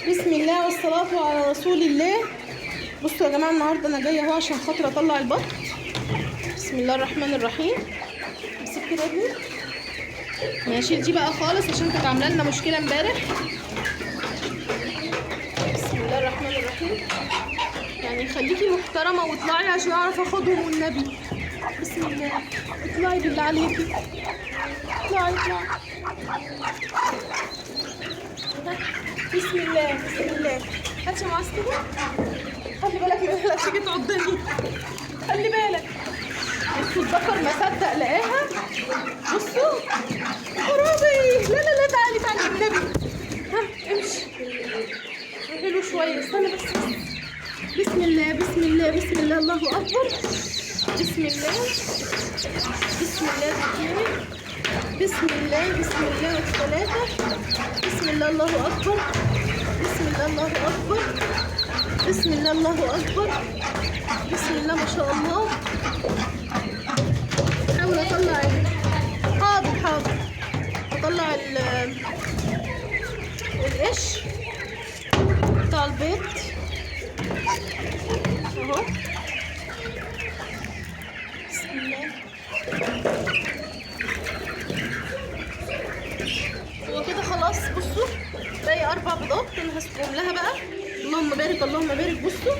بسم الله والصلاة على رسول الله. بصوا يا جماعة، النهاردة أنا جاية أهو عشان خاطر أطلع البط. بسم الله الرحمن الرحيم. امسك كده يا ابني. ماشي دي بقى خالص عشان كانت عاملة لنا مشكلة امبارح. بسم الله الرحمن الرحيم. يعني خليكي محترمة واطلعي عشان أعرف أخدهم والنبي. بسم الله، اطلعي بالله عليكي، اطلعي اطلعي. بسم الله بسم الله. هاتي معاك كده، خلي بالك من لا تيجي تعضني، خلي بالك. بصوا الذكر ما صدق لقاها. بصوا خرابي، لا لا لا، تعالي تعالي النبي. ها امشي، روحي له شوية، استنى بس. بسم الله بسم الله بسم الله، الله اكبر. بسم الله بسم الله اثنين، بسم الله بسم الله ثلاثة، بسم الله الله أكبر، بسم الله الله أكبر، بسم الله الله أكبر، بسم الله ما شاء الله. حاول أطلع حاضر حاضر، أطلع القش بتاع البيض أهو. بسم الله. هو كده خلاص. بصوا باقي 4 بيضات، انا هسيبهم لها بقى. اللهم بارك اللهم بارك. بصوا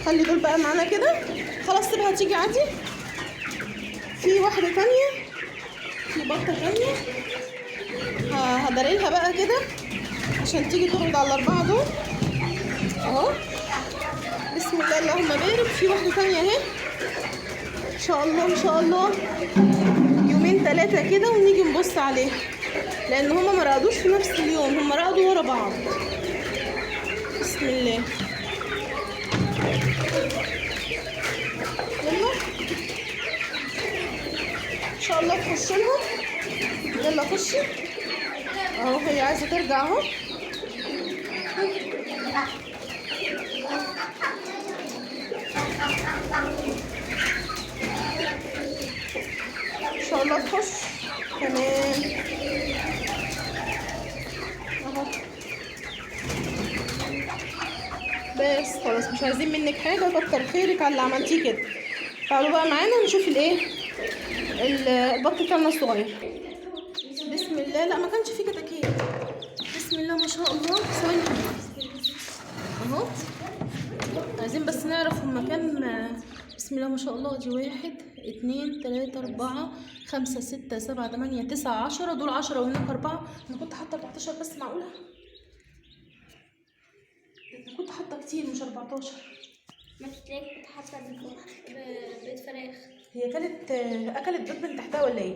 خلي دول بقى معانا كده خلاص، سيبها تيجي عادي. في واحدة تانية، في بطه تانية هدريلها بقى كده عشان تيجي ترقد على ال4 دول اهو. بسم الله اللهم بارك. في واحدة تانية اهي، ان شاء الله ان شاء الله يومين 3 كده ونيجي نبص عليها، لان هما ما رقدوش في نفس اليوم، هما رقدوا ورا بعض. بسم الله. يلا ان شاء الله تخش لهم. يلا خشي اهو، هي عايزه ترجع اهو. ان شاء الله تخش. تمام اهو، بس خلاص مش عايزين منك حاجة، كتر خيرك على اللي عملتيه كده. تعالوا بقى معانا نشوف الايه البط بتاعنا الصغير. بسم الله. لا ما كانش فيه كتاكيت. بسم الله ما شاء الله. ثواني اهو، عايزين بس نعرف هما كام. بسم الله ما شاء الله، دي 1 2 3 4 5 6 7 8 9 10، دول 10 وهناك 4. انا كنت حاطه 14 بس، معقولة؟ انا كنت حاطه كتير مش 14. ما تلاقي كنت حاطه بيض فراخ. هي اكلت بيض من تحتها ولا ايه؟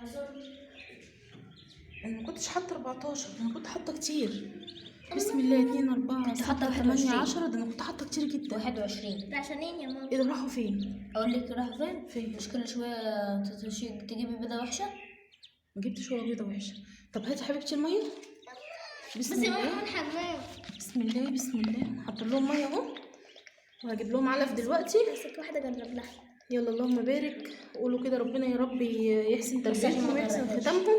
اظن انا ما كنتش حاطه 14، انا كنت حاطه كتير. بسم الله، 2 4 6 8 10، ده انا كنت حاطه كتير جدا. 21. ده عشان ايه يا ماما؟ ايه ده، راحوا فين؟ اقول لك راحوا فين؟ فين؟ مش كل شوية تجيبي بيضة وحشة؟ ما جبتش ولا بيضة وحشة. طب هاتي حبيبتي المية. بسم بس يا الله ماما الحمام. بسم الله بسم الله. هحط لهم مية اهو، وهجيب لهم علف دلوقتي. بس واحدة جرب لها. يلا اللهم بارك. قولوا كده ربنا يا رب يحسن تربيتهم ويحسن ختامهم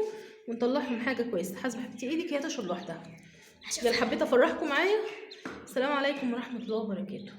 ونطلعهم حاجة كويسة. حاسبه حبيبتي ايدك، هي تشرب لوحدها. يلا حبيت افرحكم معايا. السلام عليكم ورحمة الله وبركاته.